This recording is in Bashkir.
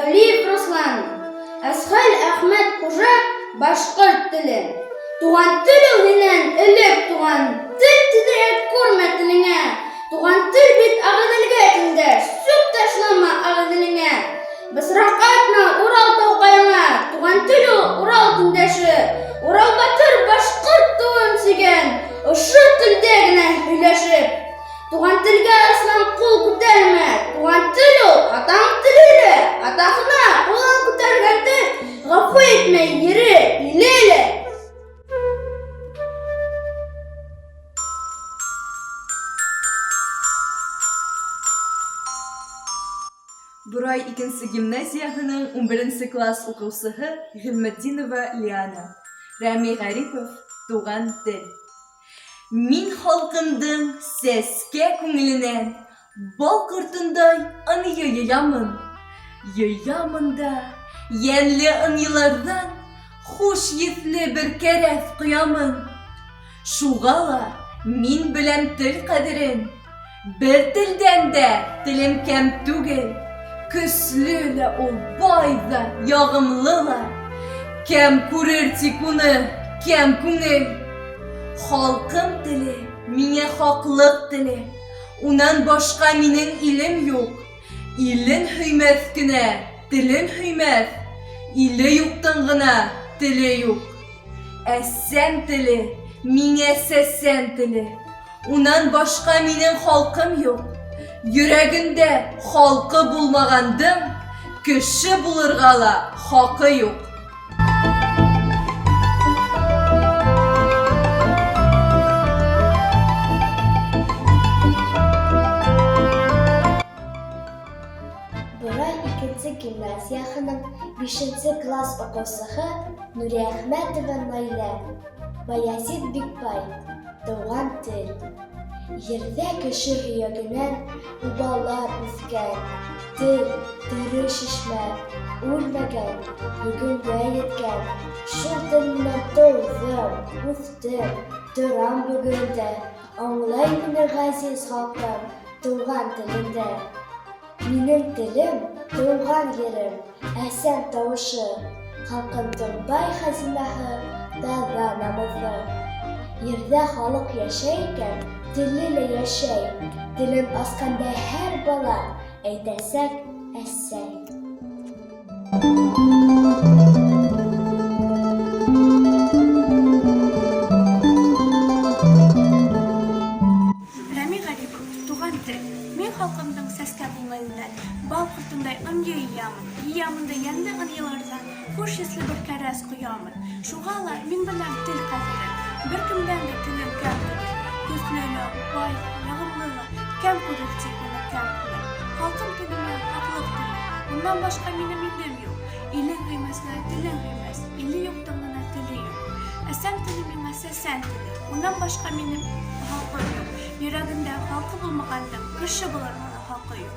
Вәлиев Руслан, Әсхәл Әхмәт Хужа Башҡорт теле. Туған тел ул һинән элек туған тел тиҙерәк күрмә телеңә. Туған тел бит Ағиҙелгә тиңдәш, сүп ташлама Ағиҙелеңә. Бысраҡ атма Урал тауҡайыңа, туған тел ул Урал тиңдәше. Урал батыр башҡорт тыуын сөйгән, ошо телдә генә һөйләшеп. Туған телгә арыслан ҡул күтәрмә, туған тел ул, атаң теле лә, атаһына ҡулын күтәргән тел, ғәфү итмәй ере, иле лә. Борай икенсе гимназияһының унберенсе класс укыусыһы Гыйльметдинова Лиана. Рәми Гарипов, Туган тел. Мин халкымдың сәскә күңеленән бал кортындай ынйы йыямын. Йыямын да, йәнле ынйыларҙан хуш еҫле бер кәрәҙ ҡоямын. Шуға ла мин беләм тел ҡәҙерен, Бер телдән дә телем кәм түгел, Көслө лә ул, бай ҙа, яғымлы ла. Кәм күрер тик уны кәм күңел. Халҡым теле, миңә хаҡлыҡ теле, Унан башҡа минең илем юҡ. Илен һөймәҫ кенә, телен һөймәҫ, Иле юҡтың ғына теле юҡ. Әсәм теле, миңә сәсән теле, Унан башҡа минең халҡым юҡ. Йөрәгендә халҡы булмағандың кеше булырға ла хаҡы юҡ. Борай икенсе гимназияһының бишенсе класс уҡыусыһы Нуриәхмәтова Наилә, Баязит Бикбай, Тыуған тел. Ерҙә кеше һөйәгенән убалар үҫкән, Тел, тере шишмә, үлмәгән, бөгөнгә еткән. Шул тел менән тыуҙым, үҫтем, торам бөгөн дә, Аңлай мине ғәзиз халҡым тыуған телендә. Минең телем, тыуған ерем, әсәм тауышы, Халҡымдың бай хәзинәһе, таҙа намыҫы. Ерҙә халыҡ йәшәй икән, теле лә йәшәй, Телен асҡанда һәр бала әйтәсәк әсәй. Рәми Ғарипов, Туған тел. Мин халҡымдың сәскә күңеленән бал ҡортондай ынйы йыямын. Йыямын да йәнле ынйыларҙан хуш еҫле бер кәрәз ҡоямын. Шуға ла мин беләм тел ҡәҙерен. Бер кемдән дә телем кәм түгел. Көслө лә, бай ҙа, яғымлы ла, кәм күрер тик уны кәм күңел. Халҡым теле миңә хаҡлыҡ теле. Унан башҡа минем илем юҡ. Илең һөймәҫ генә телең һөймәҫ, Иле юҡтың ғына теле юҡ. Әсәм теле миңә сәсән теле, Унан башҡа минем халҡым юҡ. Йөрәгендә халҡы булмағандың Кеше булырға ла хаҡы юҡ.